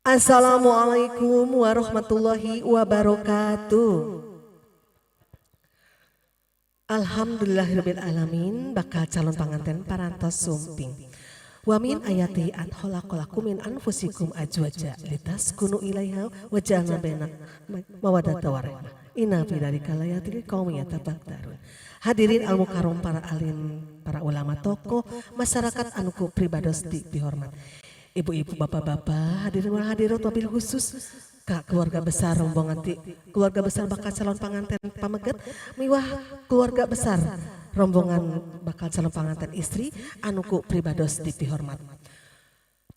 Assalamualaikum warahmatullahi wabarakatuh. Alhamdulillahirabbil alamin, bakal calon panganten parantos sumping. Wa min ayati an khalaqalakum min anfusikum azwaja litaskunu ilaiha wa ja'alna bainakum mawaddata warahmah. Inna fi dzalika laayatin liqaumin yatafakkarun. Hadirin al mukarram, para alim, para ulama, tokoh masyarakat anu ku pribados dihormat. Ibu-ibu, bapak-bapak, hadirin wal hadirat, wabil khusus ka keluarga besar rombongan ti keluarga besar bakal calon panganten pameget miwah keluarga besar rombongan bakal calon panganten istri anu ku pribados dipihormat.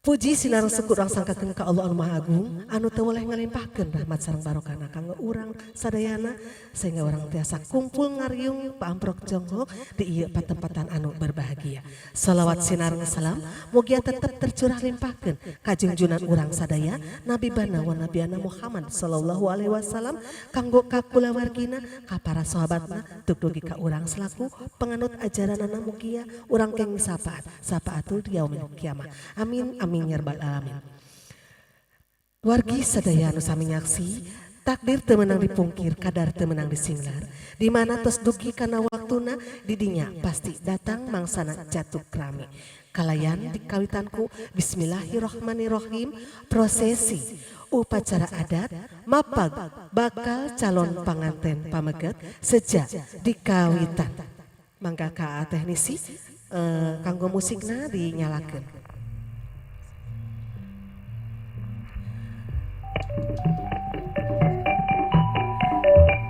Puji sinareng syukur urang sanggakeun ka Allah Anu Maha Agung anu teu weleh ngalimpahkeun rahmat sareng barokahna kanggo urang sadayana, sehingga urang tiasa kumpul ngariung paamprok jonghok di ieu patempatan anu berbahagia. Salawat sinareng salam mugia tetep tercurah limpahkeun ka junjunan urang sadaya, Nabi bana wa Nabiana Muhammad sallallahu alaihi wasallam, kanggo ka kulawargina, ka para sahabatna, tuk dugi ka urang selaku penganut ajaranana, mugia urang kenging syafaat syafaatul yaumil kiamah. Amin amin ya rabbal alamin. Wargi sadaya anu sami nyaksi, takdir teu meunang dipungkir, kadar teu meunang disinglar. Di mana tos dugi kana waktuna, didinya pasti datang mangsana jatuh krami. Kalayan dikawitan ku Bismillahirrahmanirrahim, prosesi upacara adat mapag bakal calon panganten pameget sejak dikawitan. Mangga ka teknisi, kanggo musikna dinyalakeun.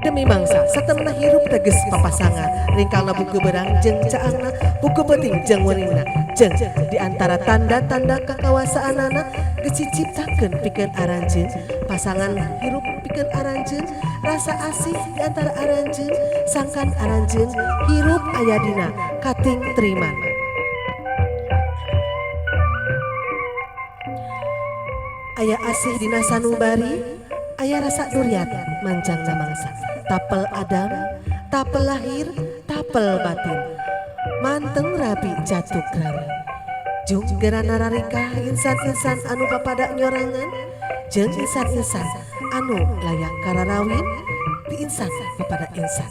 Demi mangsa satemena hirup teges papasangan, ringkangna buku berang jeung caangna, buku penting jeung weuningna, jeung di antara tanda-tanda kakawasaanana geus diciptakeun pikeun aranjeun, pasangan hirup pikeun aranjeun, rasa asih di antara aranjeun, sangkan aranjeun hirup aya dina kating triman. Aya asih dina sanubari, aya rasa duriat manjangna mangsa, tapel adam, tapel lahir, tapel batin, manteng rabi jatuh krami. Jung gerana nararika insan-insan anu papada nyorangan jeung insan-insan anu layak kararawin di insan papada insan,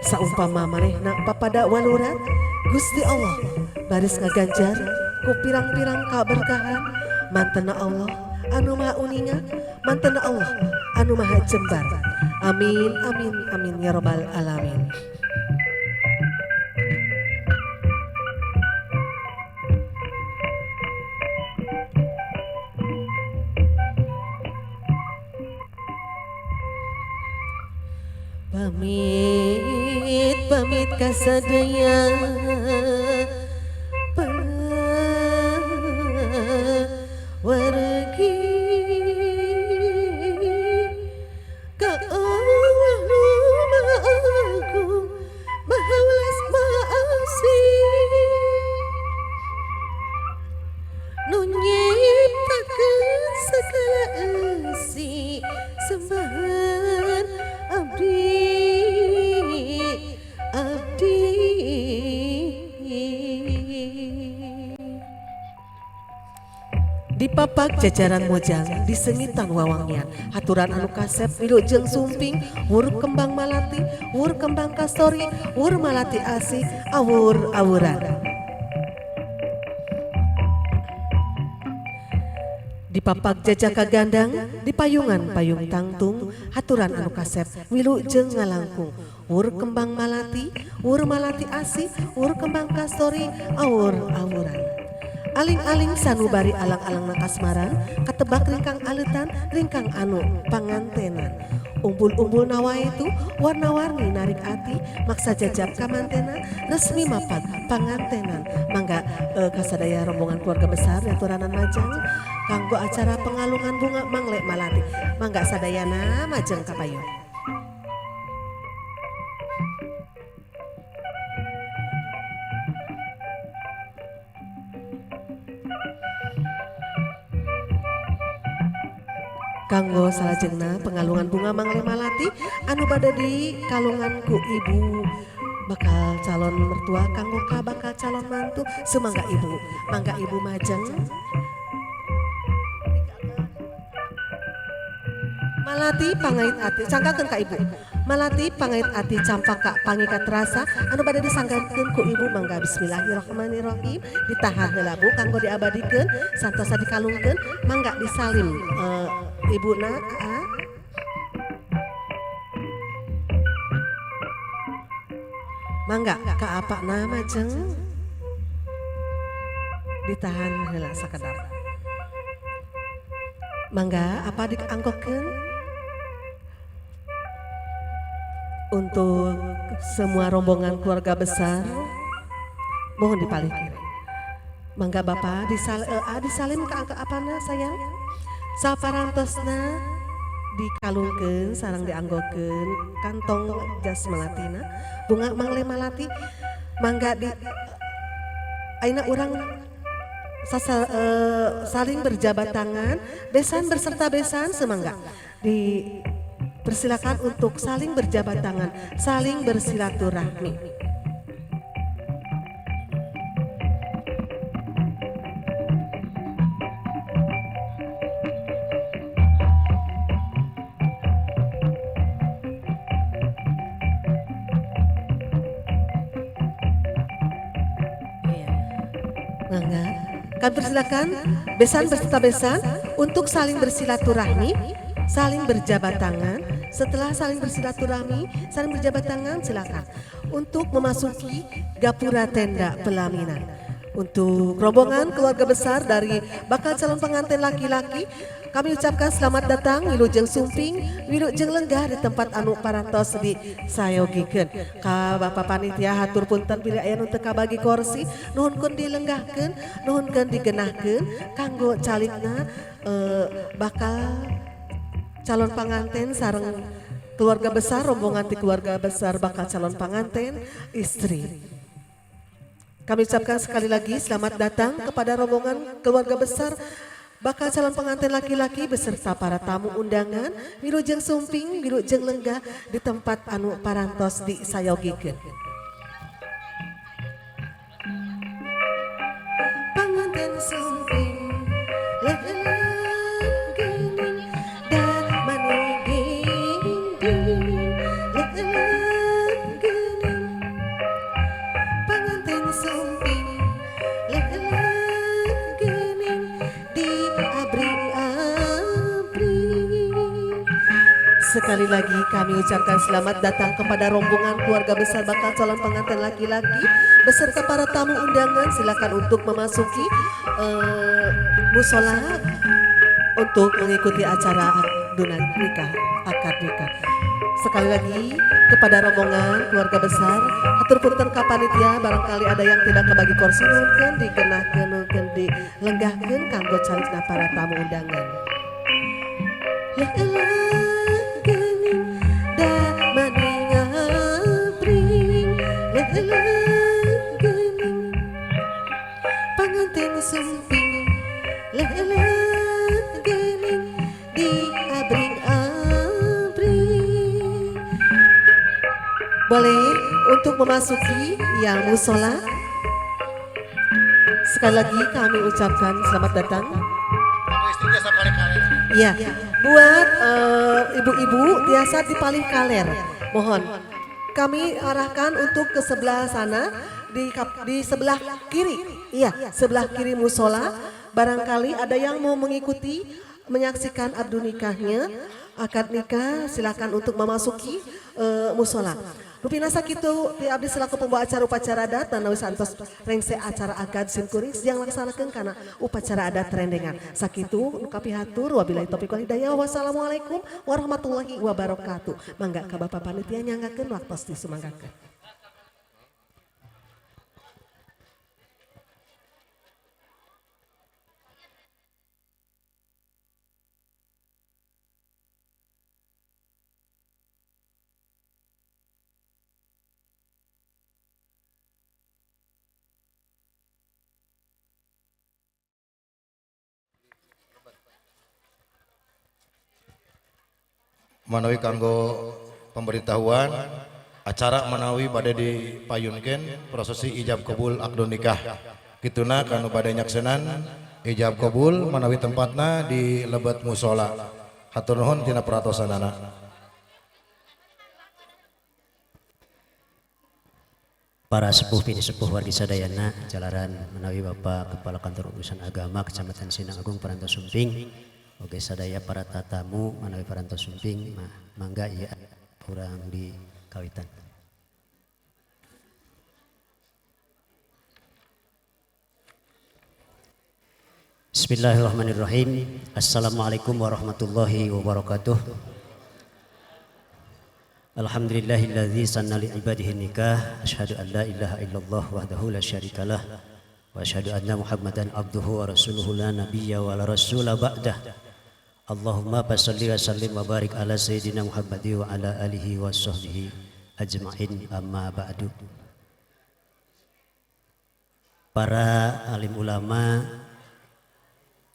saumpama manehna papada waluran. Gusti Allah baris ngaganjar ku pirang-pirang kaberkahan. Mantena Allah anu Maha Uninga, mantena Allah anu Maha Jembar. Amin amin amin ya robbal alamin. Pamit pamit kasadaya wargi ka Allah nu Maha Agung, Maha Welas, Maha Asih, nu nyiptakeun segala eusi, sembahan abdi abdi. Di papak jajaran mojang di sengitan wawangian, haturan anu kasep wilujeng sumping, wur kembang malati, wur kembang kastori, wur malati asih, awur awuran. Di papak jajaka gandang di payungan payung tangtung, haturan anu kasep wilujeng ngalangkung, wur kembang malati, wur malati asih, wur kembang kastori, awur awuran. Aling-aling sanubari, alang-alang nakasmaran, katebak ringkang aleutan, ringkang anu pangantenan. Umbul-umbul nawaitu warna-warni narik ati, maksa jajab kamantena, resmi mapag pangantenan. Mangga kasadaya rombongan keluarga besar aturanan majeng kanggo acara pengalungan bunga mangle malati. Mangga sadayana majeng kapayun. Kanggo salajengna pengalungan bunga mangle malati anu bade di kalungan ku ibu bakal calon mertua kanggo ka bakal calon mantu. Sumangga ibu, mangga ibu majeng. Malati pangait ati, cangkakeun ka ibu. Malati pangait ati campaka pangikat rasa anu bade disanggakeun ku ibu, mangga. Bismillahirrahmanirrahim. Ditahan heula, Bu, kanggo diabadikeun. Santosa dikalungkeun, mangga disalim ibuna, ah. Mangga ka apa nama jeng ditahan heula sakedap. Mangga apa dianggokeun untuk semua rombongan keluarga besar, mohon dipalih kiri. Mangga Bapak disalim ke angka apana, sayang. Saparantosna dikalungkeun sareng dianggokeun kantong jas melatina bunga mangle malati, mangga di ayeuna urang saling berjabat tangan, besan berserta besan. Semangga di persilakan untuk saling berjabat tangan, saling bersilaturahmi. Iya. Mangga. Kami persilakan besan berserta besan untuk saling bersilaturahmi, saling berjabat tangan. Setelah saling bersilaturahmi, saling berjabat tangan, silakan untuk memasuki gapura tenda pelaminan. Untuk rombongan keluarga besar dari bakal calon pengantin laki-laki, kami ucapkan selamat datang, wilujeng sumping, wilujeng lenggah di tempat anu parantos disayogikeun. Ka Bapak Panitia hatur punten bilih aya nu teu kabagi kursi, nuhunkeun dilenggahkeun, nuhunkeun digenahkeun kanggo calikna bakal calon pengantin sareng keluarga besar, rombongan ti keluarga besar bakal calon pengantin istri. Kami ucapkan sekali lagi selamat datang kepada rombongan keluarga besar bakal calon pengantin laki-laki beserta para tamu undangan, wilujeng sumping, wilujeng lenggah di tempat anu parantos disayogikeun. Pengantin sumping leuleung geuning da maniginding, leuleung geuning. Pengantin sumping leuleung geuning di abri-abri. Sekali lagi kami ucapkan selamat datang kepada rombongan keluarga besar bakal calon pengantin laki-laki beserta para tamu undangan. Silakan untuk memasuki musola untuk mengikuti acara akad nikah, akad nikah. Sekali lagi kepada rombongan keluarga besar, hatur punten ka panitia, barangkali ada yang tidak kebagi kursi, nuhunkeun digenahkeun, nuhunkeun dilenggahkeun kanggo calikna para tamu undangan. Leuleung geuning da mani ngabring, leuleung geuning. Panganten sumping leuleung geuning di abring-abring. Boleh untuk memasuki yang musola. Sekali lagi kami ucapkan selamat datang. Kamu istri biasa paling kaler. Iya, buat ibu-ibu biasa di paling kaler. Mohon kami arahkan untuk ke sebelah sana, di sebelah kiri. Iya, sebelah kiri musola. Barangkali ada yang mau mengikuti menyaksikan abdu nikahnya, akad nikah, silakan untuk memasuki musola. Rupina sakitu ti abdi selaku pembawa acara upacara adat dan santos rengse acara akad simkuring yang laksanakeun kana upacara adat rendengan. Sakitu nu kapihatur, wabillahi taufiq wal hidayah, wassalamualaikum warahmatullahi wabarakatuh. Mangga ka Bapak panitia nyanggakeun waktos disumanggakeun. Manawi kanggo pemberitahuan acara, manawi bade dipayunkeun prosesi ijab kabul akdun nikah, kituna kanu bade nyaksenan ijab kabul manawi tempatna di lebet musola. Hatur nuhun tina perhatosanana. Para sepuh pini sepuh wargi sadayana jalaran menawi Bapak Kepala Kantor Urusan Agama Kecamatan Sinang Agung parantos sumping oge sadaya para tatamu menawi parantos sumping mangga ieu urang di kawitan. Bismillahirrahmanirrahim. Assalamualaikum warahmatullahi wabarakatuh. Alhamdulillahilladzi sanna li ibadihi nikah. Asyhadu an la ilaha illallah wahdahu la syarikalah wa asyhadu anna Muhammadan abduhu wa rasuluhu la nabiyya wa la rasula ba'dah. Allahumma shalli wa sallim wa barik ala sayyidina Muhammadi wa ala alihi wa sahbihi ajma'in, amma ba'du. Para alim ulama,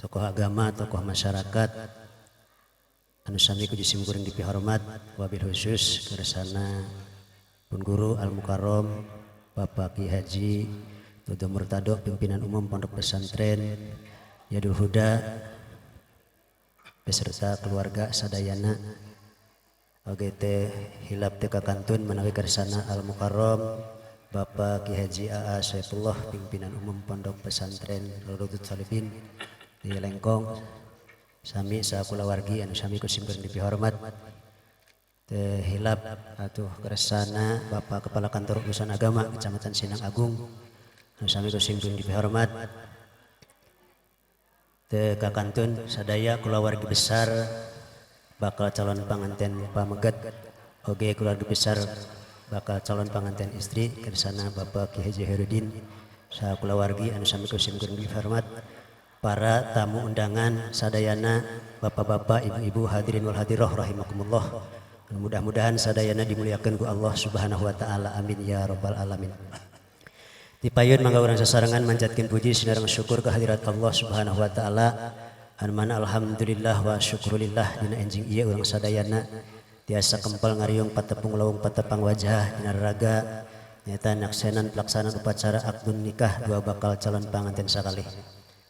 tokoh agama, tokoh masyarakat anu sami ku simkuring dipihormat, wabil khusus kersana pun guru Al Mukarrom Bapak Ki Haji Dodo Murtado, pimpinan umum Pondok Pesantren Yadul Huda beserta keluarga sadayana. Oge teh hilap teh kakantun menawi kersana Al Mukarrom Bapak Ki Haji AA Saifullah, pimpinan umum Pondok Pesantren Rudut Salibin di Lengkong, sami sakulawargi anu sami ku simkuring dipihormat. Teh hilap atuh kersana Bapak Kepala Kantor Urusan Agama Kecamatan Sinang Agung anu sami ku simkuring dipihormat. Teh kakantun sadaya kulawargi besar bakal calon panganten pameget oge keluarga besar bakal calon panganten istri kersana Bapak Ki Haji Herudin sakulawargi anu sami ku simkuring dipihormat. Para tamu undangan sadayana, bapak-bapak, ibu-ibu, hadirin wal hadirah rahimakumullah. Mudah-mudahan sadayana dimuliakan ku Allah Subhanahu wa taala. Amin ya rabbal alamin. Tipayun mangga urang sasarengan manjatkeun puji sinareng syukur kehadirat Allah Subhanahu wa taala. Anu mana alhamdulillah wa syukurillah dina enjing ieu urang sadayana tiasa kempal ngariung patepung lawung patepang wajah dina raga nyata naksenan pelaksanaan upacara akdun nikah dua bakal calon panganten sakalih.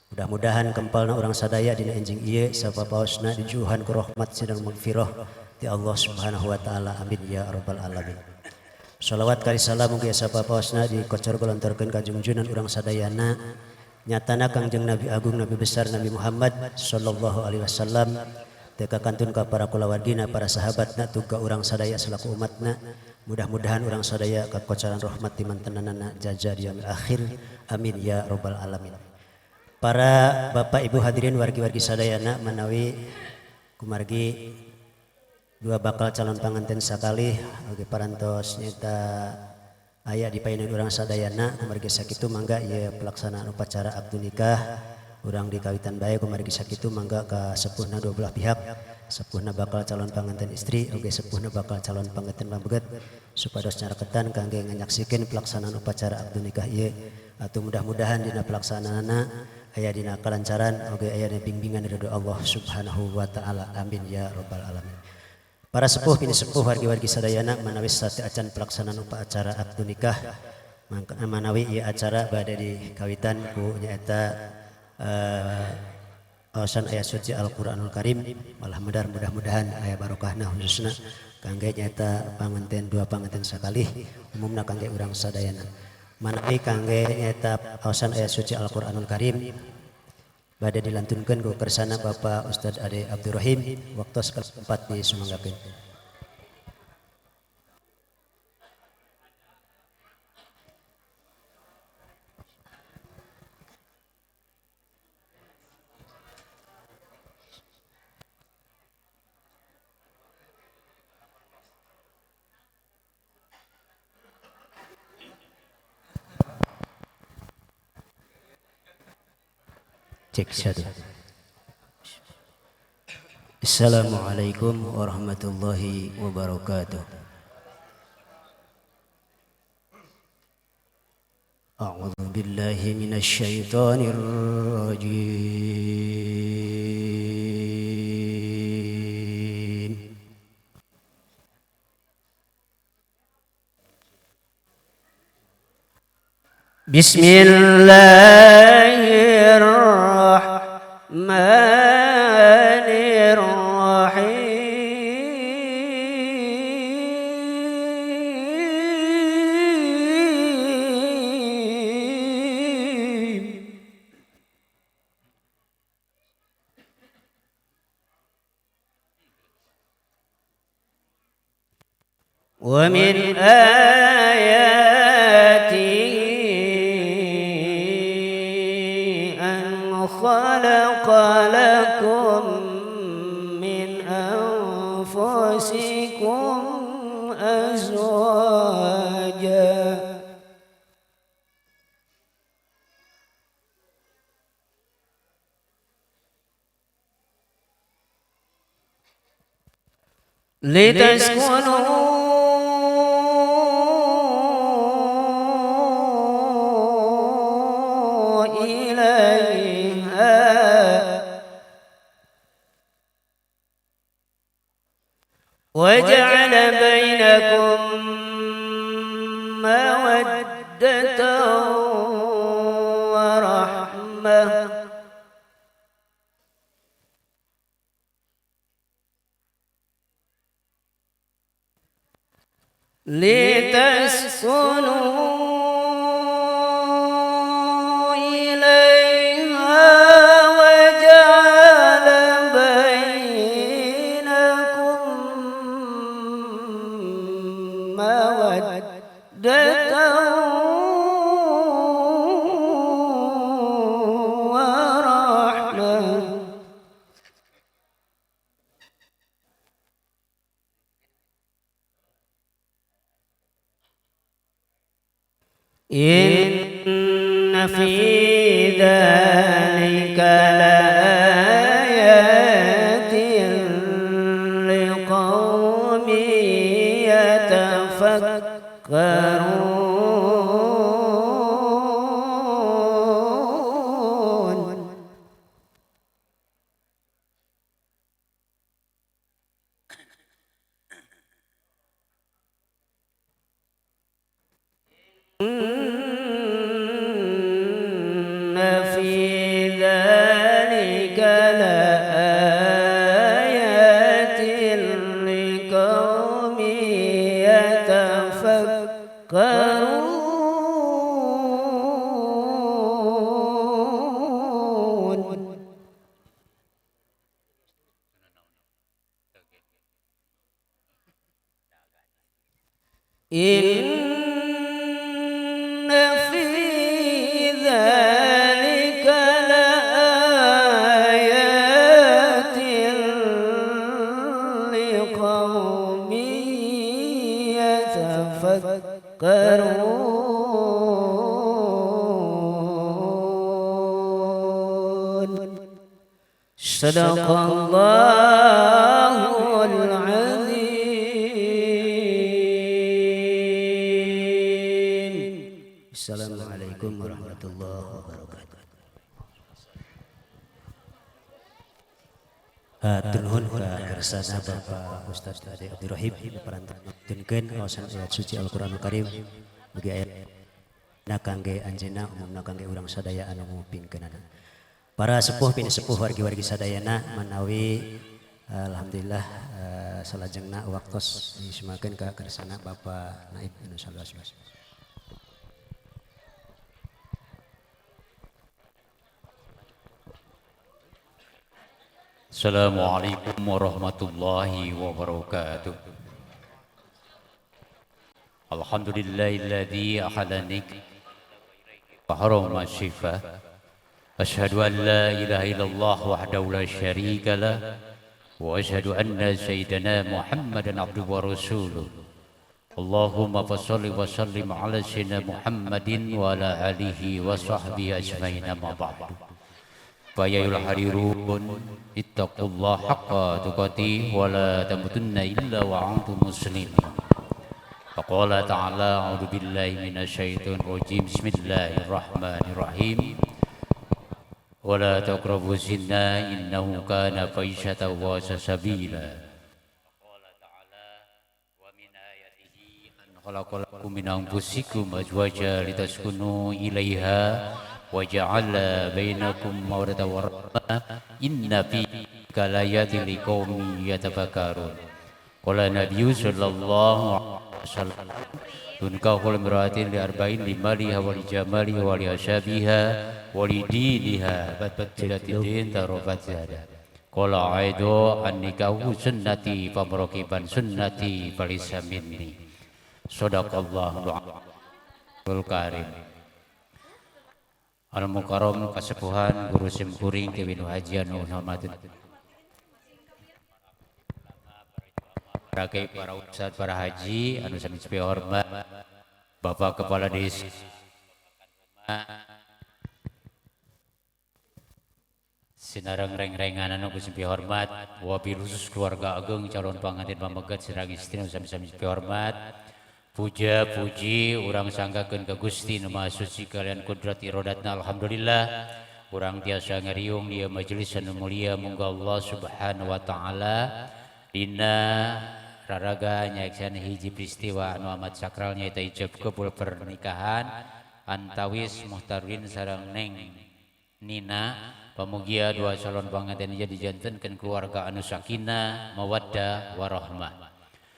Mudah-mudahan kempalna urang sadaya dina enjing ieu sapapaosna dijuhan ku rahmat sareng magfirah ti Allah Subhanahu wa taala. Amin ya rabbal alamin. Shalawat kali salam mugi sapapaosna dikocor golontorkeun ka junjunan urang sadayana nyatana Kangjeng Nabi Agung Nabi besar Nabi Muhammad sallallahu alaihi wasallam teu kakantun ka para kulawargina, para sahabatna, tuga urang sadaya selaku umatna. Mudah-mudahan urang sadaya kakocoran rahmat di mantenanana jaja di yaumil akhir. Amin ya rabbal alamin. Para bapak ibu hadirin wargi-wargi sadayana menawi kumargi dua bakal calon panganten sakalih oge parantos nyata aya di payunan urang sadayana kumargi sakitu mangga ieu pelaksanaan upacara akad nikah urang di kawitan bae kumargi sakitu mangga ka sepuhna dua belah pihak, sepuhna bakal calon panganten istri oge sepuhna bakal calon panganten pameget supados nyareketan kangge nganyaksikeun pelaksanaan upacara akad nikah ieu atau mudah-mudahan dina pelaksanaanna aya dina kalancaran oge aya dina bimbingan ridho Allah Subhanahu wa taala. Amin ya rabbal alamin. Para sepuh pini sepuh wargi-wargi sadayana manawi sate acan pelaksanaan upacara akad nikah manawi ieu acara bade di kawitan ku nyaeta awasan ayat suci Al-Qur'anul Karim malah medar mudah-mudahan aya barokahna khususna kangge nyaeta panganten dua panganten sakalih umumna kangge urang sadayana. Manawi kangge nyaeta awasan ayat suci Al-Qur'anul Karim bade dilantunkeun ku kersana Bapak Ustaz Ade Abdurrahim waktu keempat disumanggakeun. Cek satu. Assalamualaikum warahmatullahi wabarakatuh. A'udzu billahi minasyaitonir rajim. Bismillahirrahmanirrahim. ومن آياته أن خلق لكم من أنفسكم أزواجا لتسكنوا إليها وجعل بينكم مودة ورحمة لتسكنوا إليها وجعل بينكم مودة ورحمة. إن في ذلك لآيات لقوم يتفكرون. إن في ذلك لآيات لقوم يتفكرون. إن في ذلك لآيات لقوم يتفكرون. صدق الله العظيم. Assalamualaikum warahmatullahi wabarakatuh. Nuhun ka kersana Bapak Ustaz Ade Abdurrahim parantunkeun wawasan ayat suci Al-Qur'anul Karim mugi aya kangge anjeunna umumna kangge urang sadaya anu ngupingkeunana. Para sepuh pinisepuh wargi-wargi sadayana manawi alhamdulillah salajengna waktos disumakeun ka kersana Bapak Naib anu saluas-luas. Assalamualaikum warahmatullahi wabarakatuh. Alhamdulillahilladzi ahalanik wa harama syifa. Asyhadu an la ilaha illallah wahdahu la syarika lah wa asyhadu anna sayyidana Muhammadan abduhu wa rasuluh. Allahumma fashalli wa sallim ala sayyidina Muhammadin wa ala alihi wa sahbihi ajmain, amma ba'du. Fayayul hadirun ittaqullaha haqqa tuqatih wa la tamutunna illa wa antum muslimun. Faqala ta'ala a'udzu billahi minasyaitonir rajim. Bismillahirrahmanirrahim. Wa la taqrabu zina innahu kana fahishatan wa sa'a sabila. Faqala ta'ala wa min ayatihi an khalaqalakum min anfusikum azwaja litaskunu ilaiha wa ja'ala bainakum mawaddatan wa rahmah inna fi dzalika liqaumin yatafakkarun. Qala nabiyyu sallallahu alaihi wasallam tunkahul imra'atin li arba'in limaliha wa li jamaliha wa li ashabiha wa li diniha batbatidin tarabat zada. Qala aidu an nikahu sunnati famraqiban sunnati falisa minni. Sadaqallahul karim. Al mukarram kasepuhan guru simkuring Kewinu Haji anu hormatin para kiai, para ustad, para haji anu sami hormat, Bapak Kepala Desa Sinareng reng-rengan anu sami hormat, wabil khusus keluarga ageng calon pangantin pamegat sareng istri anu sami-sami hormat. Puja puji urang sanggakeun ka Gusti nu Maha Suci kalian kudrat irodatna, alhamdulillah urang tiasa ngariung di majelis anu mulia. Mungga Allah Subhanahu wa taala dina raraga nyaksian hiji peristiwa anu amat sakral nyaeta ijab kabul pernikahan antawis Muhtarudin sareng Neng Nina. Pamugia dua calon pangantin ieu dijantenkeun keluarga anu sakinah mawaddah warahmah.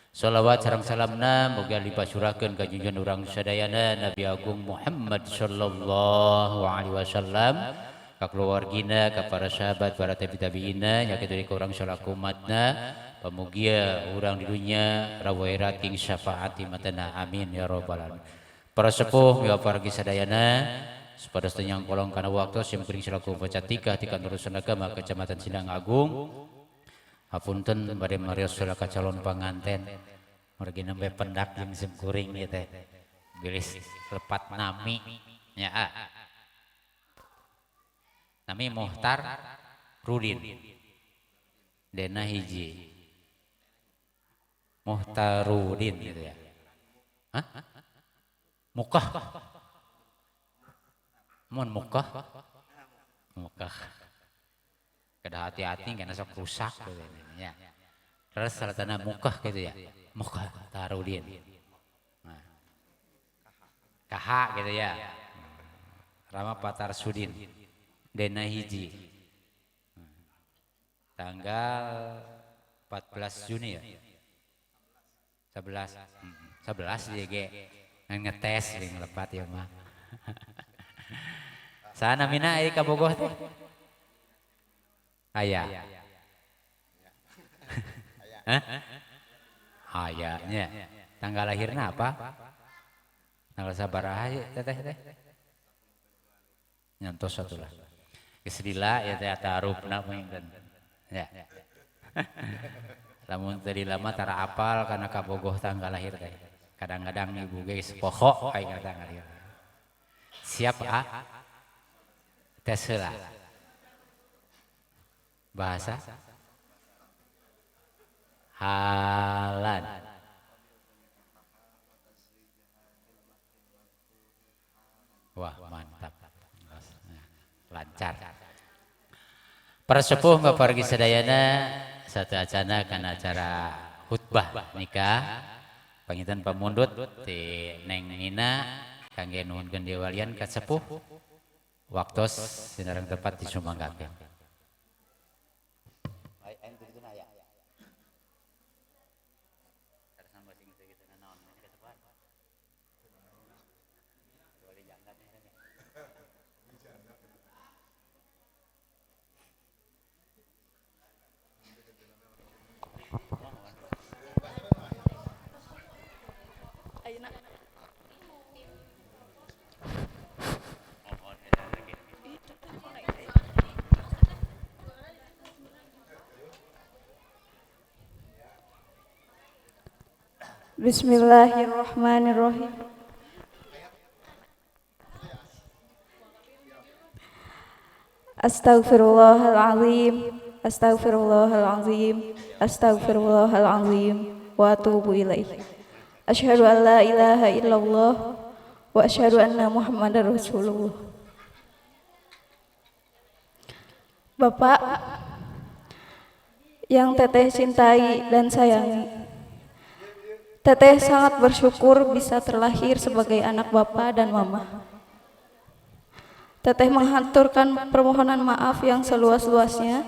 Salawat sareng salamna muga lipasurakeun ka junjungan urang sadayana Nabi Agung Muhammad sallallahu alaihi wasallam, ka keluargina, ka para sahabat, para tabi-tabiina, nya kitu ka urang salaku umatna. Pamugia urang di dunya rawairat king syafaati matana, amin ya rabbal alamin. Para sepuh ya pargi sadayana supados teu nyangkolong kana waktu, sim kuring selaku upacara ti kantor urusan agama Kecamatan Sindang Agung hapunten bade marios ka calon panganten margi nembe pendak jeung sim kuring ieu teh bilis lepat nami nya a. Nami Muhtar Rudin dena hiji Muhtarudin gitu ya. Hah? Mukah. Mun mukah. Mukah. Kedah hati-hati karena sok rusak gitu ya. Terus salatana mukah gitu ya. Mukah Tarudin. Nah. Kaha gitu ya. Rama Patar Sudin. Dena hiji. Tanggal 14 Juni ya. 11. 11 dia ge. Ngetes jeung lepat ya mah. Sana mina ai ka Bogoh teh? Aya. Hah? Aya nya. Tanggal lahirna apa? Tanggal sabaraha teteh teh? Nyantos atulah. Geus lila ya teh tarupna mungkin. Ya. Lamun teu lama tara apal kana ka Bogoh tanggal lahir teh. Kadang-kadang ibu ge geus poho ai kana tanggal lahir. Siap a? Tes heula. Bahasa Halan. Wah, mantap. Lancar. Para sepuh bapak wargi sadayana satu acana kana acara khutbah nikah panginten pamundut ti Neng Nina kangge nuhunkeun diwalian ka sepuh waktos sinareng tepat disumanggakeun. Bismillahirrahmanirrahim. Astaghfirullahalazim, astaghfirullahalazim, astaghfirullahalazim wa atubu ilaih. Asyhadu an la ilaha illallah wa asyhadu anna Muhammadar Rasulullah. Bapak yang Teteh cintai dan sayangi, Teteh sangat bersyukur bisa terlahir sebagai anak bapak dan mama. Teteh menghaturkan permohonan maaf yang seluas-luasnya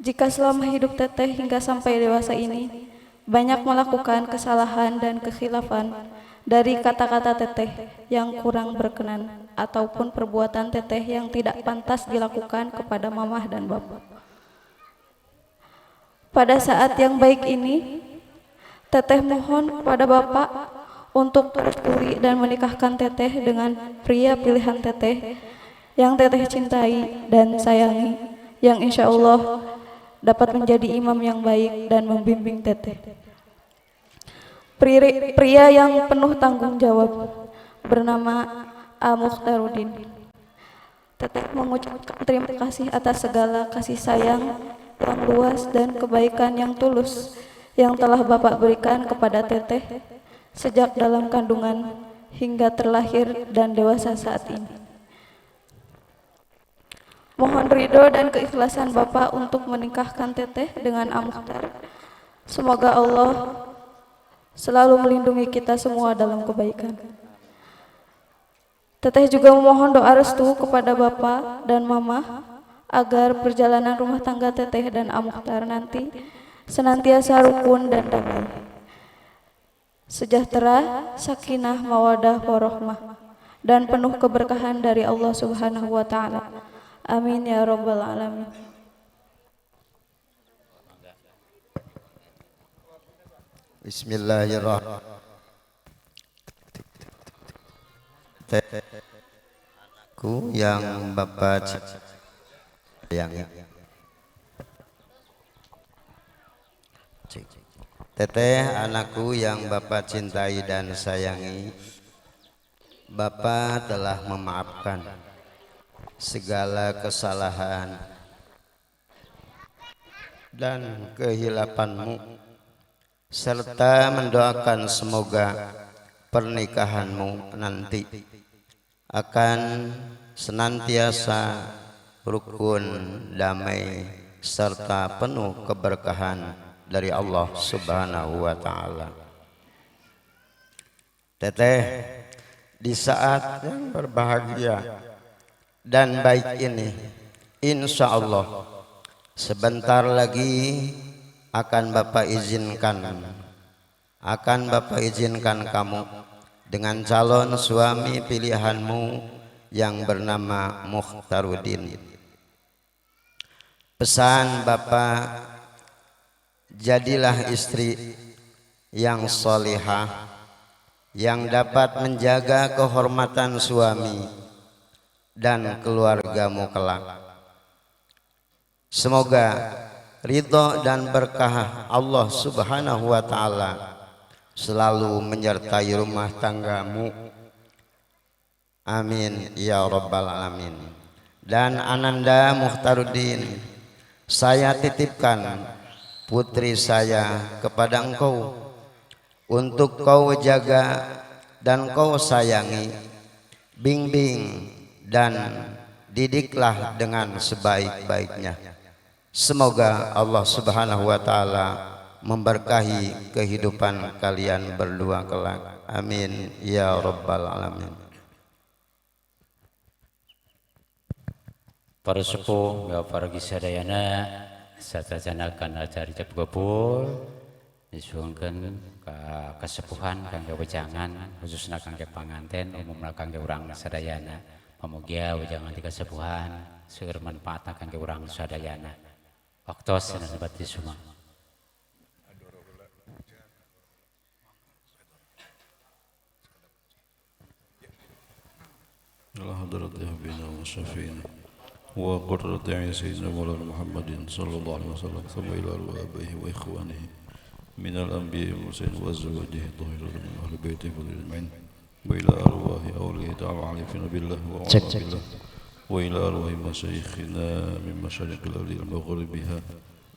jika selama hidup Teteh hingga sampai dewasa ini banyak melakukan kesalahan dan kekhilafan dari kata-kata Teteh yang kurang berkenan ataupun perbuatan Teteh yang tidak pantas dilakukan kepada mamah dan bapak. Pada saat yang baik ini, Teteh mohon kepada Bapak untuk merestui dan menikahkan Teteh dengan pria pilihan Teteh yang Teteh cintai dan sayangi, yang insya Allah dapat menjadi imam yang baik dan membimbing Teteh. Pria yang penuh tanggung jawab bernama A. Mukhtarudin. Teteh mengucapkan terima kasih atas segala kasih sayang yang luas dan kebaikan yang tulus yang telah Bapak berikan kepada Teteh sejak dalam kandungan hingga terlahir dan dewasa saat ini. Mohon ridho dan keikhlasan Bapak untuk menikahkan Teteh dengan A. Mukhtar. Semoga Allah selalu melindungi kita semua dalam kebaikan. Teteh juga memohon doa restu kepada Bapak dan Mama agar perjalanan rumah tangga Teteh dan A. Mukhtar nanti senantiasa rukun dan damai. Sejahtera, sakinah, mawadah, warohmah, dan penuh keberkahan dari Allah Subhanahu wa Ta'ala. Amin ya Rabbal 'Alamin. Bismillahirrahmanirrahim. Ku yang Bapak sayangi. Teteh anakku yang Bapak cintai dan sayangi, Bapak telah memaafkan segala kesalahan dan kehilapanmu, serta mendoakan semoga pernikahanmu nanti akan senantiasa rukun, damai, serta penuh keberkahan dari Allah Subhanahu wa Ta'ala. Teteh, di saat yang berbahagia dan baik ini, insya Allah sebentar lagi akan Bapak izinkan kamu dengan calon suami pilihanmu yang bernama Mukhtarudin. Pesan Bapak, jadilah istri yang solihah, yang dapat menjaga kehormatan suami dan keluargamu kelak. Semoga ridho dan berkah Allah Subhanahu wa Ta'ala selalu menyertai rumah tanggamu. Amin ya Rabbal 'Alamin. Dan Ananda Mukhtarudin, saya titipkan putri saya kepada engkau untuk kau jaga dan kau sayangi, bimbing dan didiklah dengan sebaik-baiknya. Semoga Allah Subhanahu wa Ta'ala memberkahi kehidupan kalian berdua kelak. Amin ya Rabbal 'Alamin. Para sepuh, ya para gisadayana, satacana kana acara ijab kabul disuhunkeun ka kasepuhan kangge wejangan khususna kangge panganten umumna kangge urang sadayana. Pamugia wejangan ti kasepuhan seueur manfaatna kangge urang sadayana. Waktos sebat sumang. إلى حضرة أبينا وشفينا وقرة عين سيدنا مولانا محمد صلى الله عليه وسلم، ثم إلى أرواح أبيه وإخوانه من الأنبياء والمرسلين وأزواجه الطاهرات من أهل بيته أجمعين، وإلى أرواح أولياء تعالى العارفين بالله وعلى بالله، وإلى أرواح مشايخنا من مشارق الأرض إلى مغربها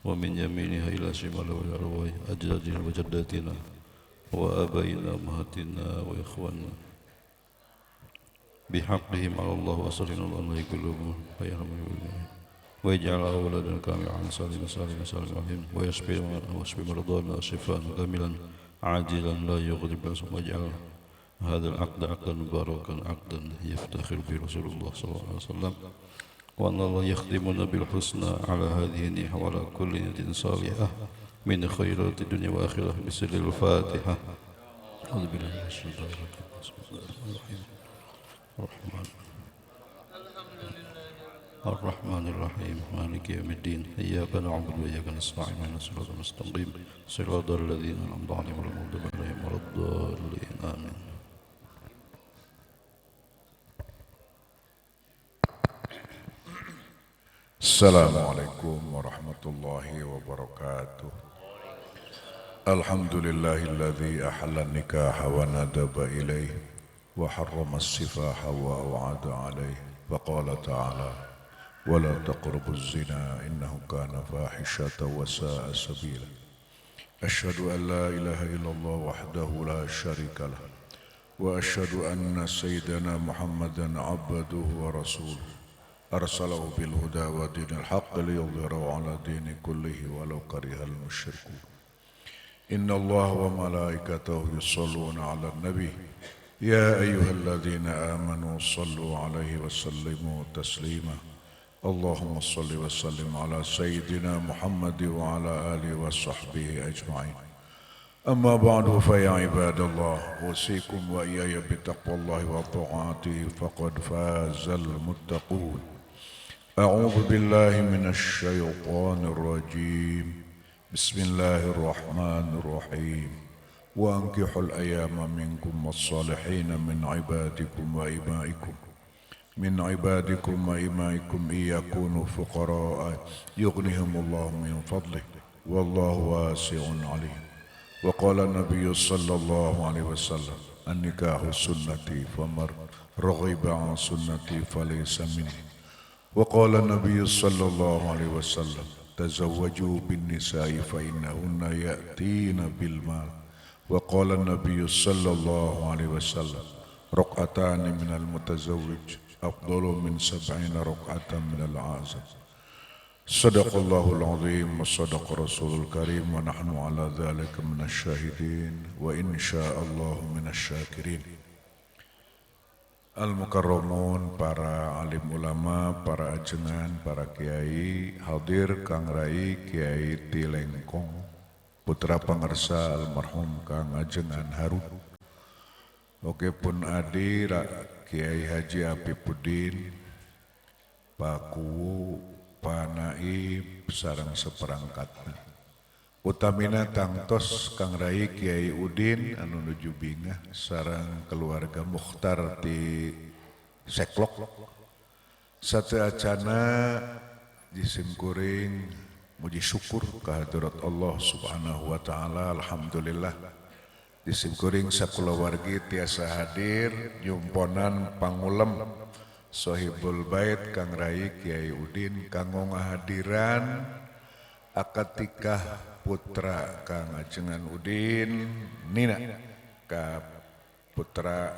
ومن يمينها إلى شمالها، وإلى أرواح أجدادنا وجداتنا وآبائنا وأمهاتنا وإخواننا بحقهم على الله وأسرنا الله كلهم ويجعل أولادنا كاملا سالما سالما سالما ويشفي مرضانا شفاء كاملا عاجلا لا يغضب واجعل هذا العقد عقدا مباركا عقدا يفتخر به رسول الله صلى الله عليه وسلم، وأن الله يخدمنا بالحسنى على هذه النية وعلى كل نية صالحة من خيرات الدنيا والآخرة بسر الفاتحة. أعوذ بالله من الشيطان الرجيم. بسم الله الرحمن الرحيم. الرحمن الرحيم مالك يوم الدين إياك نعبد وإياك نستعين اهدنا الصراط المستقيم صراط الذين أنعمت عليهم غير المغضوب عليهم ولا الضالين آمين. Assalamualaikum warahmatullahi wabarakatuh. Alhamdulillahilladzi ahalla nikaha wa nadaba ilaihi wa harrama as-sifaha wa aw'ada alaihi. Wa qala ta'ala wa la taqrabuz zina innahu kana fahishatan wa sa'a sabila. Asyhadu an la ilaha illallah wahdahu la syarika lah wa asyhadu anna sayyidana Muhammadan abduhu wa rasuluhu. أرسله بالهدى ودين الحق ليظهره على دين كله ولو كره المشركون. إن الله وملائكته يصلون على النبي يا أيها الذين آمنوا صلوا عليه وسلموا تسليما. اللهم صل وسلم على سيدنا محمد وعلى آله وصحبه أجمعين. أما بعد فيا عباد الله أوصيكم وإياي بتقوى الله وطاعته فقد فاز المتقون. أعوذ بالله من الشيطان الرجيم. بسم الله الرحمن الرحيم. وأنكحوا الأيام منكم والصالحين من عبادكم وإمائكم إن يكونوا فقراء يغنهم الله من فضله والله واسع عليم. وقال النبي صلى الله عليه وسلم النكاح سنتي فمن رغب عن سنتي فليس مني. وقال النبي صلى الله عليه وسلم تزوجوا بالنساء فإنهن يأتين بالمال. وقال النبي صلى الله عليه وسلم ركعتان من المتزوج أفضل من 70 ركعة من العازب. صدق الله العظيم وصدق رسول الكريم ونحن على ذلك من الشاهدين وإن شاء الله من الشاكرين. Al-Mukarramun, para alim ulama, para ajengan, para kiai, hadir Kang Rai Kiai Tilengkong, putra pangersa almarhum Kang Ajengan Harun. Oke pun adi Kiai Haji Apipudin, Pak Kuwu, Pak Naib, sareng seperangkatna. Utamina tangtos Kang Rai Kiai Udin anu nuju bingah sareng keluarga Mukhtar di Seklok. Sateuacana disimkuring muji syukur kehadirat Allah Subhanahu wa taala. Alhamdulillah disimkuring sakulawargi tiasa hadir nyumponan pangulem Sohibul Bait Kang Rai Kiai Udin kanggo ngahadiran akad nikah putra Kang Ajengan Udin Nina ka putra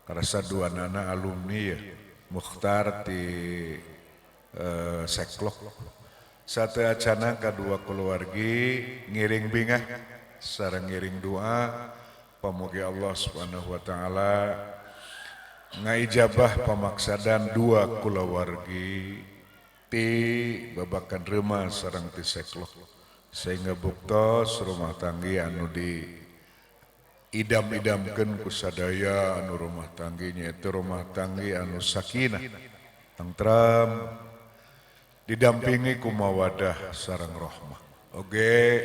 karasa dua nana alumni ya Mukhtar di Seklok. Sateuacana kadua keluargi ngiring bingah sareng ngiring doa pamugi Allah Subhanahu wa taala ngaijabah pamaksadan dua kulawargi ti babakan reuma sareng ti Seklok sehingga buktos rumah tanggi anu di idam-idamkeun ku sadaya anu rumah tanggi nyaeta rumah tanggi anu sakinah tentram didampingi ku mawadah sareng rahmah. Oge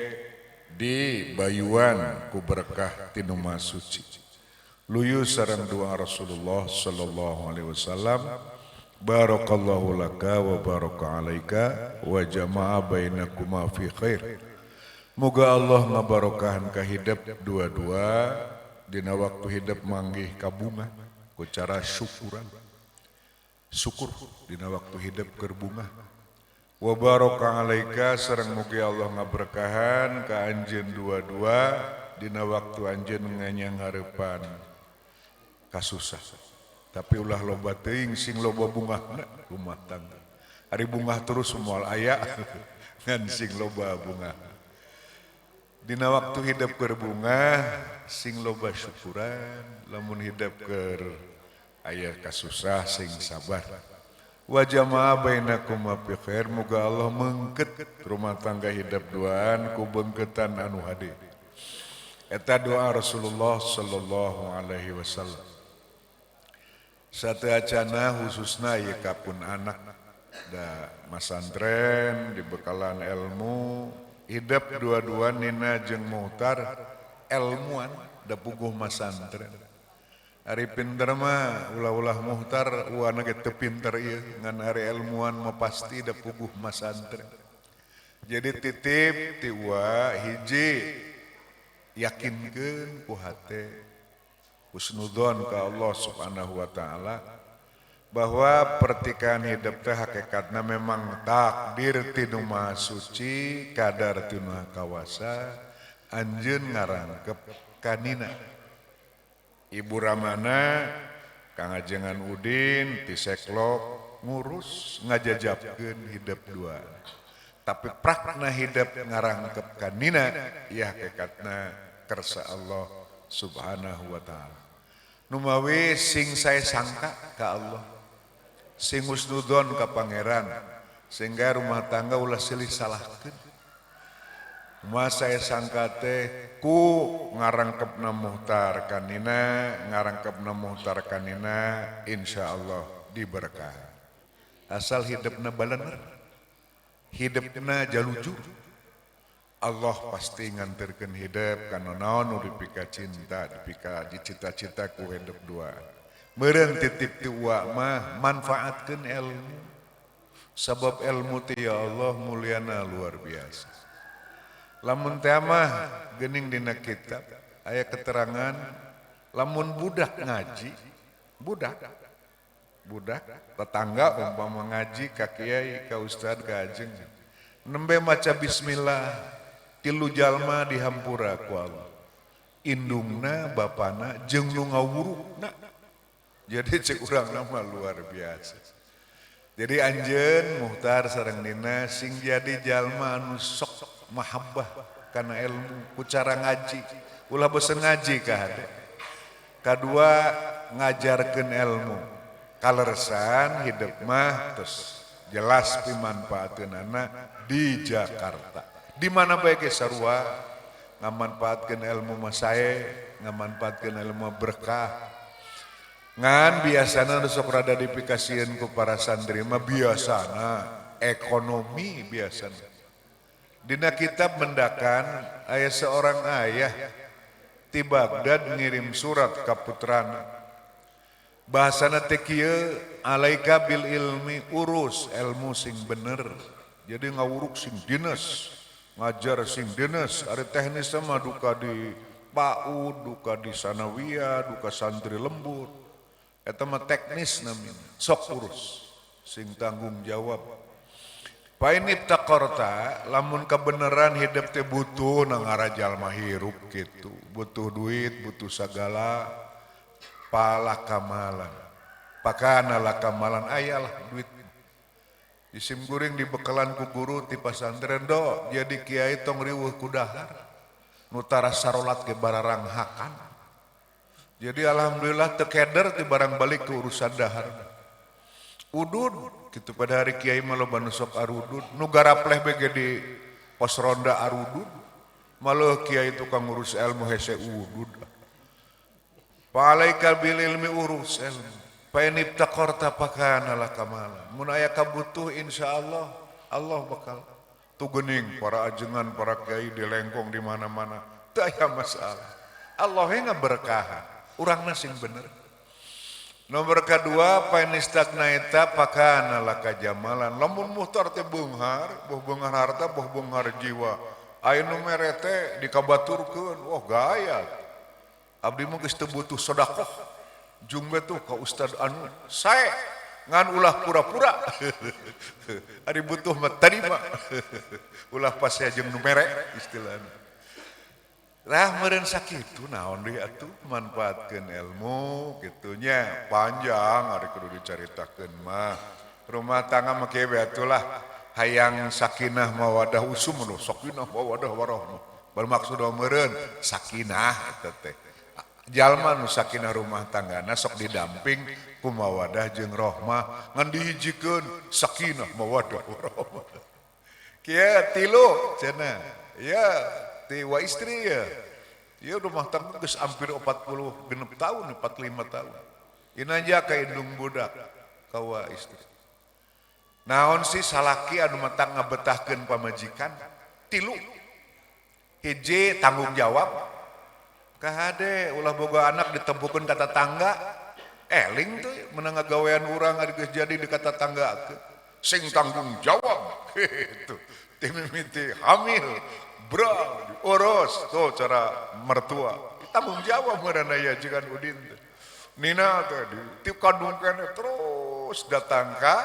di bayuan ku berkah tinu Maha Suci luyu sareng doa Rasulullah sallallahu alaihi wasallam barakallahu laka wa baraka alaika wa jama'a bainakuma fi khair. Moga Allah ngabarokahan ka hidup dua-dua dina waktu hidup manggih kabunga ku cara syukuran. Syukur dina waktu hidup keur bungah. Wa baraka alaika sareng mugi Allah ngaberkahan ka anjeun dua-dua dina waktu anjeun nganyang hareupan kasusah. Tapi ulah loba teuing sing loba bungahna rumah tangga. Ari bungah terus moal aya ngan sing loba bungah. Dina waktu hidup keur bungah sing loba syukuran, lamun hidup keur aya kasusah sing sabar. Wa jama'a bainakum fi khair, muga Allah mengket rumah tangga hidup duaan ku bengketan anu hade. Eta doa Rasulullah sallallahu alaihi wasallam. Sateuacana khususna ieu kapun anak da masantren dibekalan ilmu hidup dua-dua Nina jeung Muhtar ilmuan da puguh masantren. Ari pinter mah ulah-ulah muhtar uana ge teu pinter ieu ngan ari ilmuwan mah pasti da puguh masantren. Jadi titip ti ua hiji yakinkeun ku hate husnudzon ka Allah Subhanahu wa taala bahwa pertikaian hidup teh hakikatna memang takdir ti Nu Maha Suci, kadar ti Nu Maha Kawasa, anjeun ngarangkep kanina. Ibu Ramana Kang Ajengan Udin ti Seklok ngurus ngajajabkeun hidup dua. Tapi prakna hidup ngarangkep kanina ya hakikatna kersa Allah Subhanahu wa taala. Numawi sing saya sangka ka Allah, sing husnudzon ka pangeran sehingga rumah tangga ulah silih salahkeun. Masa saya sangka teh ku ngarangkepna muhtar kanina, ngarangkepna muhtar kanina, insyaallah diberkahi. Asal hidupna balener, hidupna jalujur, Allah pasti nganterkeun hidup kana naon nu dipika cinta, dipika cita-cita ku hidup dua. Meureun titip ti uwa mah manfaatkeun ilmu. Sabab ilmu teh ya Allah mulyana luar biasa. Lamun teh mah geuning dina kitab aya keterangan lamun budak ngaji, budak tetangga umpama ngaji ka kiai ka ustad ka ajeng nembe maca bismillah tilu jalma dihampura ku Allah, indungna bapana jeung nu ngawurukna. Jadi cek urang mah luar biasa. Jadi anjeun muhtar sareng nina sing jadi jalma anu sok mahabbah kana ilmu ku cara ngaji, ulah bosen ngaji ka hade. Kadua ngajarkeun ilmu kaleresan hidup mah terus jelas pimanfaateunana di Jakarta. Di mana bae ge sarua ngamanfaatkeun ilmu mah sae, ngamanfaatkeun ilmu berkah. Ngan biasana nu sok rada dipikasieun ku para santri mah biasana ekonomi biasana. Dina kitab mendakan aya seorang ayah ti Baghdad ngirim surat ka putrana. Bahasana teh kieu, alaika bil ilmi, urus ilmu sing bener. Jadi ngawuruk sing dinas, ngajar sing dinas, ari teknis mah duka di PAUD, duka di Sanawiyah, duka santri lembur. Eta mah teknis namina, sok urus sing tanggung jawab. Painip takorta, lamun kebenaran hidup teh butuh nang jalma hirup gitu, butuh duit, butuh sagala, palakamalan, pakana lakamalan, ayalah duit. Isim guring dibekalan ku guru ti pasantren do, jadi kiai tong riweuh ku dahar, nu tara sarolat ge bararanghakan. Jadi alhamdulillah teu keder ti barang balik ke urusan dahar. Udud gitu pada hari kiai mah loba nu sok arudud, nu garapleh bege di pos ronda arudud, malah kiai tukang ngurus ilmu hese udud. Palaika bil ilmi urus ilmu. Painib taqarta pakana lakamala. Mun aya kabutuh insyaallah Allah bakal tu geuning para ajengan para kiai dilengkong di mana-mana. Teu aya masalah. Allah ngaberkahan. Urangna sing bener. Nomor kedua painistagnaeta pakana laka jamalan. Lamun muhtar teh beunghar, boh beunghar harta, boh beunghar jiwa. Aya nu mere teh dikabaturkeun, wah gaya. Abdi mah geus teu butuh sedekah. Jung we tuh ka ustad anu sae ngan ulah pura-pura. Ari butuh mah tarima. Ulah pasea jeung nu mere istilahna. Lah meureun sakitu naon deui atuh manfaatkeun ilmu kitunya panjang ari kudu dicaritakeun mah. Rumah tangga mah kieu we atuh lah hayang sakinah mawadah usum nu sakinah mawadah warahmah. Bermaksud meureun sakinah eta teh. Jalma nu sakinah rumah tanggana sok didamping ku mawadah jeung rohmah ngan dihijikeun sakinah mawadah warahmah. Kieu tilu cenah. Ya ti wa istri ya. Ya rumah tangga geus hampir 46 tahun, 45 tahun. Inanja ka indung budak ka wa istri. Naon sih salaki anu matang ngabetahkeun pamajikan? Tilu. Hiji tanggung jawab. Kahade ulah boga anak ditempukeun ka tatangga. Eling tuh menang gawean urang ari geus jadi di ka tatangga sing tanggung jawab gitu. Timimiti hamil, bro, diurus tuh cara mertua. Tanggung jawab meureun aya jigan Udin teh. Nina teh di kandung keneh terus datang ka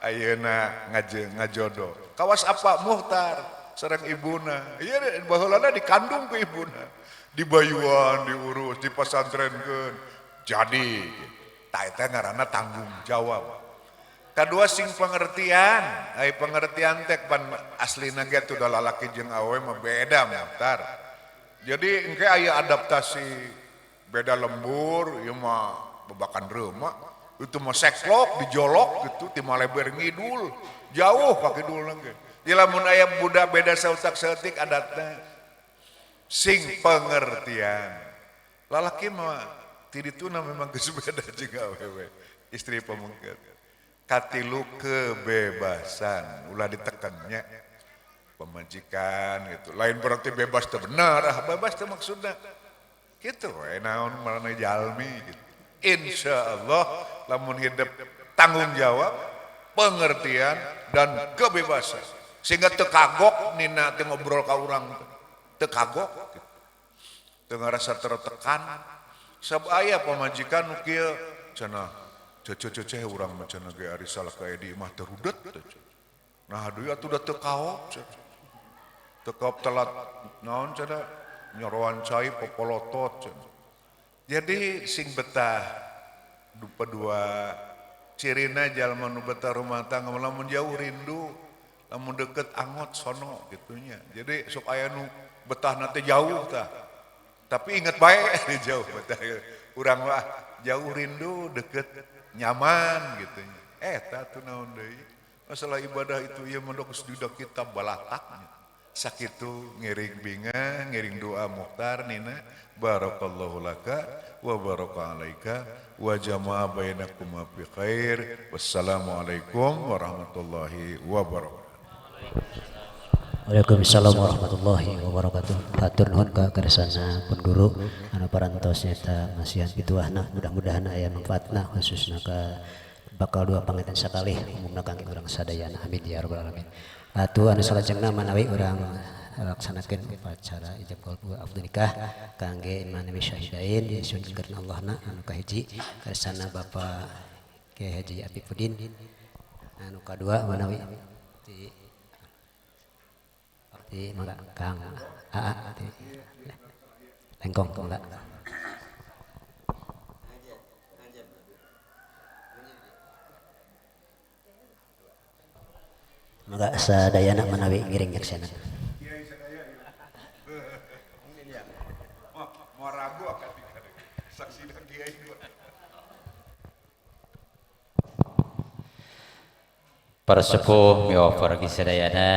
ayeuna ngajodoh. Kawas apa Muhtar sareng ibuna. Ieu baheulana dikandung ku ibuna. Dibayuan, diurus, dipasantrenkeun. Jadi tah eta ngaranna tanggung jawab. Kadua sing pengertian, ai pengertian teh pan aslina ge tuh da lalaki jeung awewe mah beda Muhtar. Jadi engke aya adaptasi beda lembur, ieu mah bebakan reumak, itu mah seklok dijolok gitu ti maleber ngidul, jauh ka kidulna ge. Jadi lamun aya budak beda sautak saeutik adatna sing pengertian. Lalaki mah ti dituna memang geus beda jeung awewe, istri pamungkat. Katilu kebebasan, ulah ditekannya pemajikan gitu. Lain berarti bebas teu bener, ah bebas teu maksudna. Kitu we naon marana jalmi gitu. Insyaallah lamun hidup tanggung jawab, pengertian dan kebebasan. Sehingga teu kagok nina teu ngobrol ka urang teu kagok gitu. Teu ngarasa tertekan. Sab aya pamajikan nu kieu cenah cece-cece urang mah cenah ge ari salah ka di imah teu rudet teh. Nah aduh atuh da teu kaop cenah. Teu kaop telat naon cenah nyoroan cai popolotot cenah. Jadi sing betah dupa dua cirina jalma nu betah rumah tangga lamun jauh rindu, lamun deket angot sono gitunya. Jadi sok aya nu betah nanti jauh tah. Tapi inget bae jauh betah. Urang mah jauh rindu deket nyaman gitu. Eta tuh naon deui. Masalah ibadah itu ieu mah geus di kitab balataknya. Sakitu ngiring binga, ngiring doa Muhtar nina barakallahu laka wa baraka alaika wa jama'a bainakuma fi khair. Wassalamualaikum warahmatullahi wabarakatuh. Waalaikumsalam warahmatullahi wabarakatuh. Hatur nuhun ka kersana pun guru anu parantos nyata masihan pituahna, mudah-mudahan aya manfaatna khususna ka bakal dua panganten sakalih umumna kangge urang sadayana, amin ya rabbal alamin. Atuh anu salajengna manawi urang laksanakeun upacara ijab kabul akad nikah kangge manawi syahidain disunkeun Allahna anu kahiji kersana Bapak Kiai Haji Apipudin, anu kadua manawi di mangga Kang AA di Lengkong mangga. Mangga sadayana manawi ngiring nyaksana. Mau ragu akan saksi dan kiai. Para sepuh miwa para sadayana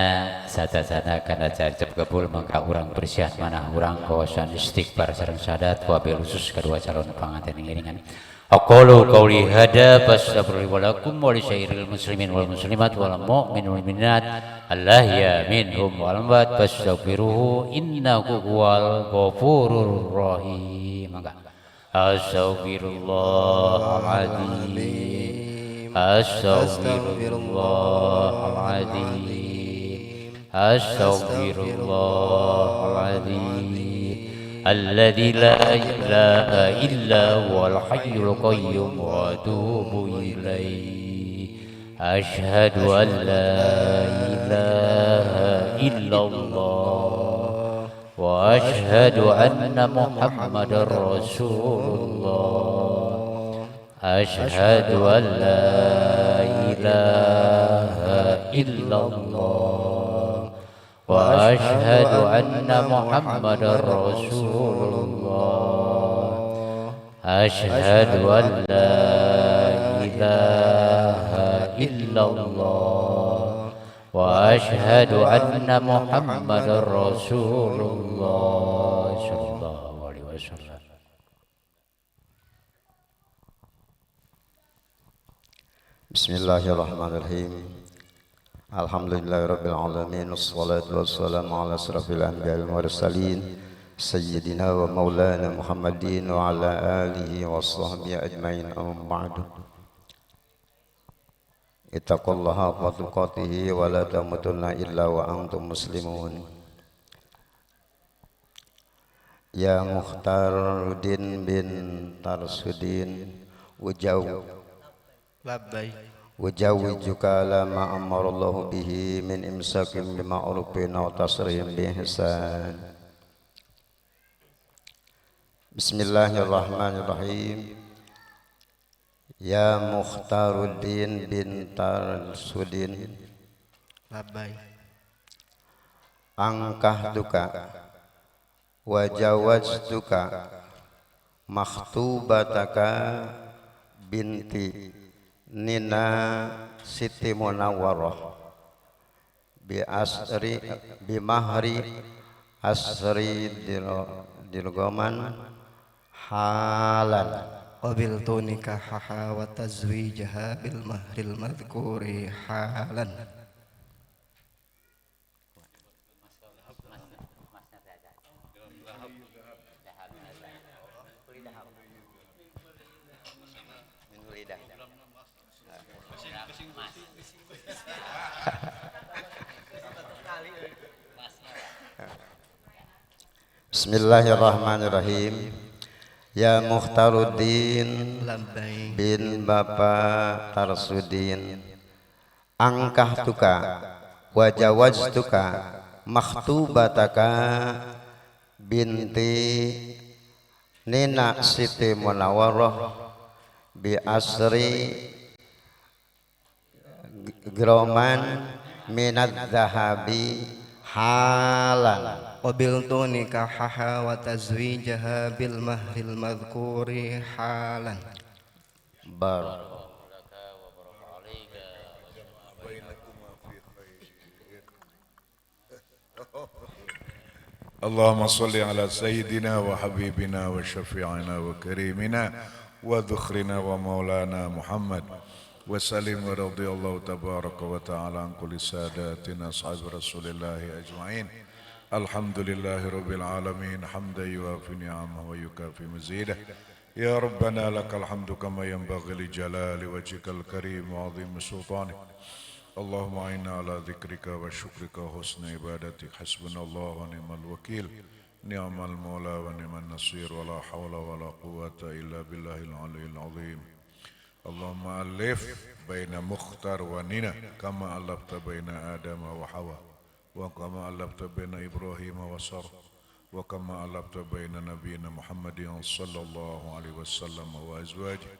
sadayana kana ijab kabul mangka urang bersihan manah urang kawasan istighfar sareng sadat wabil khusus kedua calon panganten ngiringan. Aqulu qauli hada fastaghfiru wa lakum wa li sairil muslimin wal muslimat wal mu'minin wal mu'minat allahya minhum wal amwat fastaghfiruhu innahu huwal ghafurur rahim. Mangga astaghfirullahaladzim, astaghfirullahaladzim, astaghfirullahaladzim alladzi la ilaha illa huwal hayyul qayyum wa atubu ilaihi. Asyhadu an la ilaha illallah wa asyhadu anna Muhammadar Rasulullah. Asyhadu an la ilaha illallah wa asyhadu anna Muhammadar Rasulullah. Asyhadu an la ilaha illallah wa asyhadu anna Muhammadar Rasulullah sallallahu alaihi wasallam. Bismillahirrahmanirrahim. Alhamdulillahirabbil alamin wassalatu wassalamu ala asrafil anbiya'i wal mursalin Sayyidina wa maulana Muhammadin wa ala alihi wa sahbihi ajmain, amma ba'du. Ittaqullaha haqqa tuqatihi wa la tamutunna illa wa antum muslimun. Ya Mukhtaruddin bin Tarsudin Ujaw Labbaik ujawijuka ala ma amarallahu bihi min imsakin bima'rufin aw tasrihin bi ihsan. Bismillahirrahmanirrahim. Ya Mukhtaruddin bin Tarsudin Labbaik angkahtuka wa jawaztuka makhtubataka binti Nina Siti Munawwarah bi asri bi mahri asri dirgoman halan. Qabiltu nikahaha wa tazwijaha bil mahril madhkuri halan. Bismillahirrahmanirrahim. Ya Mukhtaruddin Labbaik bin Bapak Tarsudin angkahtuka wa jawaztuka makhtubataka binti Nina Siti Munawwarah bi asri groman minadz zahabi halan. Qabiltu nikahaha wa tazwijaha bil mahril madhkuri halan. Bar. Allahumma salli ala sayyidina wa habibina wa syafi'ina wa karimina wa dhukhrina wa maulana Muhammad wa salim wa radiyallahu tabaraka wa ta'ala an kulli sadatina ashabi rasulillahi ajma'in. Alhamdulillahi rabbil alamin hamdan yuwafi ni'amahu wa yukafi mazidah. Ya Rabbana lakal hamdu kama yanbaghi li jalali wajhikal karim wa 'azimi sultanik. Allahumma a'inna ala dzikrika wa syukrika wa husni ibadatik. Hasbunallahu wa ni'mal wakil. Ni'mal maula wa ni'man nasir. Wa la hawla wa la quwwata illa billahil aliyyil azim. Allahumma alif baina Mukhtar wa Nina kama alafta baina Adam wa Hawa wa kama alafta baina Ibrahim wa Sarah wa kama alafta baina nabiyyina Muhammadin sallallahu alaihi wasallam wa azwajihi.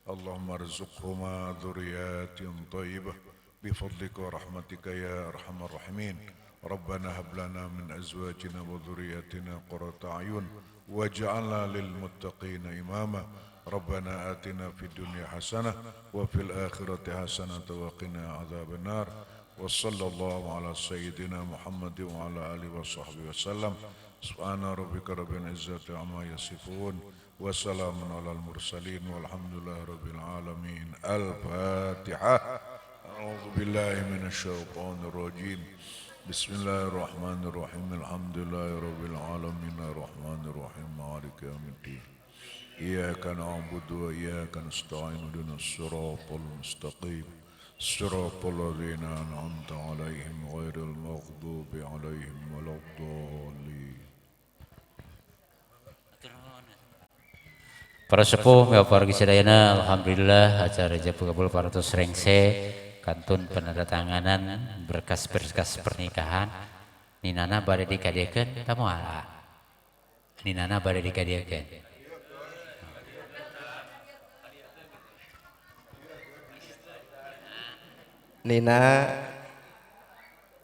Allahumma arzuqhuma dhurriyatin thayyibah bifadlika wa rahmatika ya arhamar rahimin. Rabbana hab lana min azwajina wa dhurriyyatina qurrata a'yun waj'alna lil muttaqina imama. Rabbana atina fid dunya hasanah wa fil akhirati hasanah wa qina adzaban nar. Wa sallallahu ala sayyidina Muhammad wa ala alihi wa sahbihi wasallam. Subhana rabbika rabbil izzati amma yasifun wa salamun alal mursalin walhamdulillahi rabbil alamin. Al-Fatihah. A'udzu billahi minasyaitonir rajim. Bismillahirrahmanirrahim. Alhamdulillahi rabbil alamin arrahmanir rahim maliki yaumiddin. Iyyaka na'budu wa iyyaka nasta'in ihdinas siratal mustaqim. Siratal ladzina an'amta 'alaihim ghairil maghdubi 'alaihim waladdallin. Para sepuh, para sadayana, alhamdulillah acara ijab kabul parantos rengse kantun penandatanganan berkas-berkas pernikahan. Ninana bade dikadiekeun tamu ala. Ninana bade dikadiekeun. Nina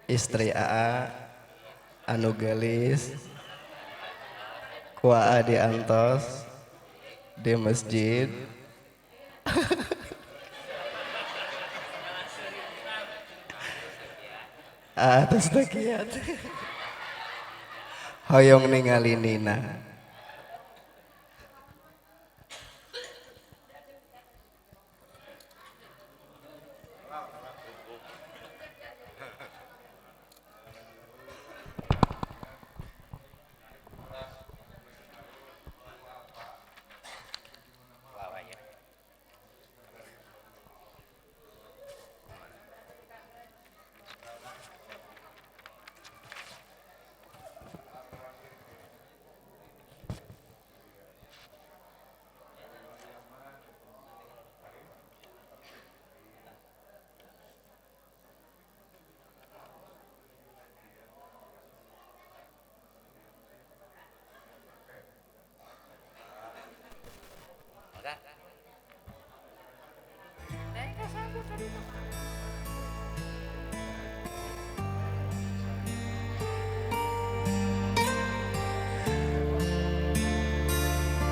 istri AA anu geulis ku AA diantos di masjid. Atas takiat hoyong ningali Nina.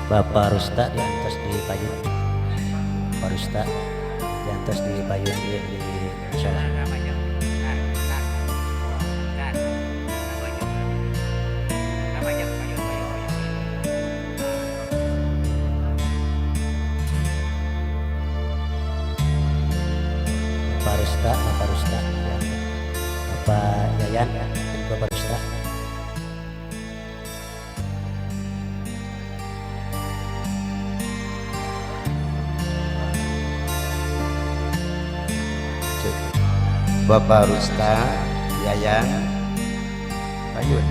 Bapak Rusta diantos di payun. Bapak Rusta diantos di payun di musala. Bapak Rusta, Bapak Rusta, Bapak Yayan, Bapak Rusta. Bapak Rusta, Yayan, Payun.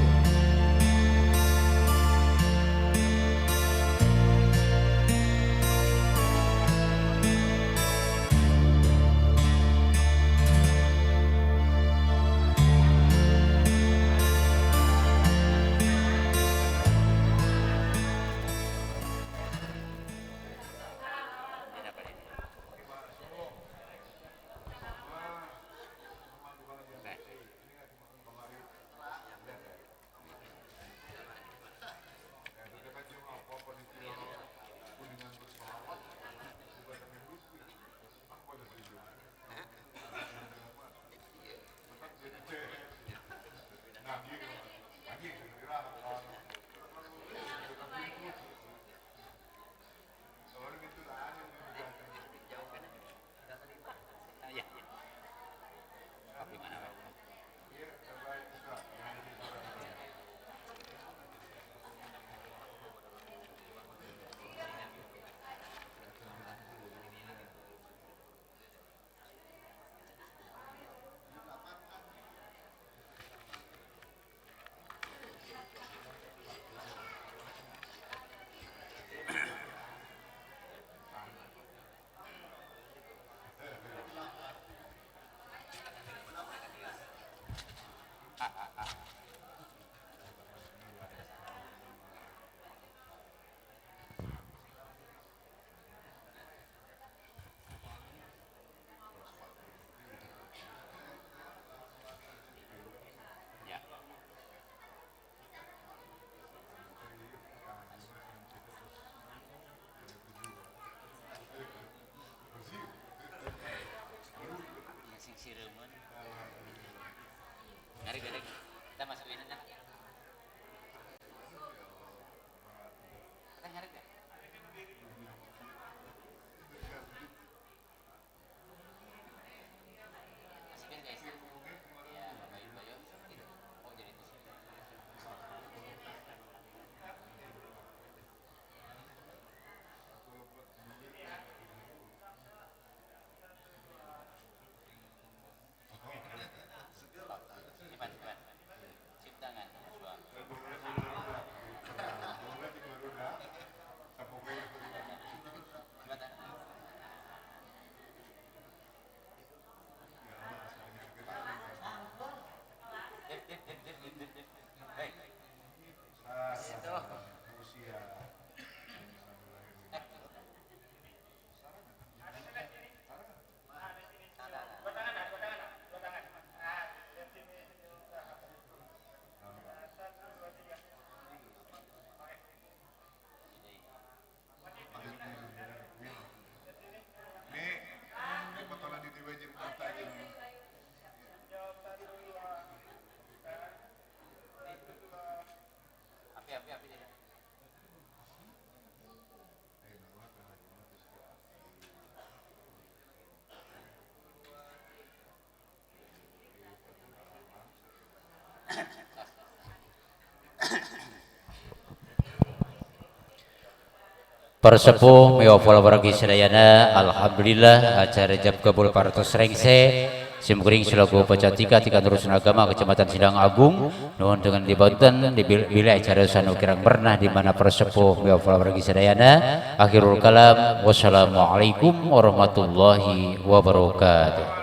Persepuh miwafal wargi sedayana, alhamdulillah acara ijab kabul parantos rengse simkuring selaku Pacatika tingkat urusan agama Kecamatan Sindang Agung nuhun dengan di Banten di bila acara sanu kirang pernah di mana persepuh miwafal wargi sedayana. Akhirul kalam, wassalamualaikum warahmatullahi wabarakatuh.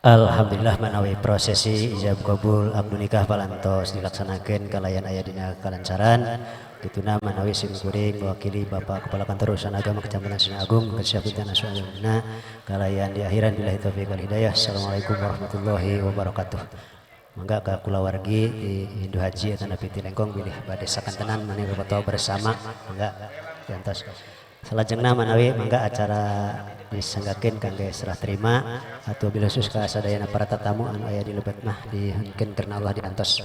Alhamdulillah manawi prosesi ijab kabul akad nikah parantos dilaksanakeun kalayan aya dina kalancaran. Kituna manawi sim kuring mewakili Bapak Kepala Kantor Urusan Agama Kecamatan Singagung kesiapun tanah kalayan di akhiran billahi taufiq wal hidayah. Assalamualaikum warahmatullahi wabarakatuh. Mangga ka kulawargi di Hindu Haji atau Nabi Tilengkong bilih bade sakantenan mani foto bersama, mangga diantos. Salajengna manawi mangga acara disanggakeun kangge serah terima atau bila khusus ka sadayana para tetamu anu aya di lebet mah dihunkeun karena Allah diantos.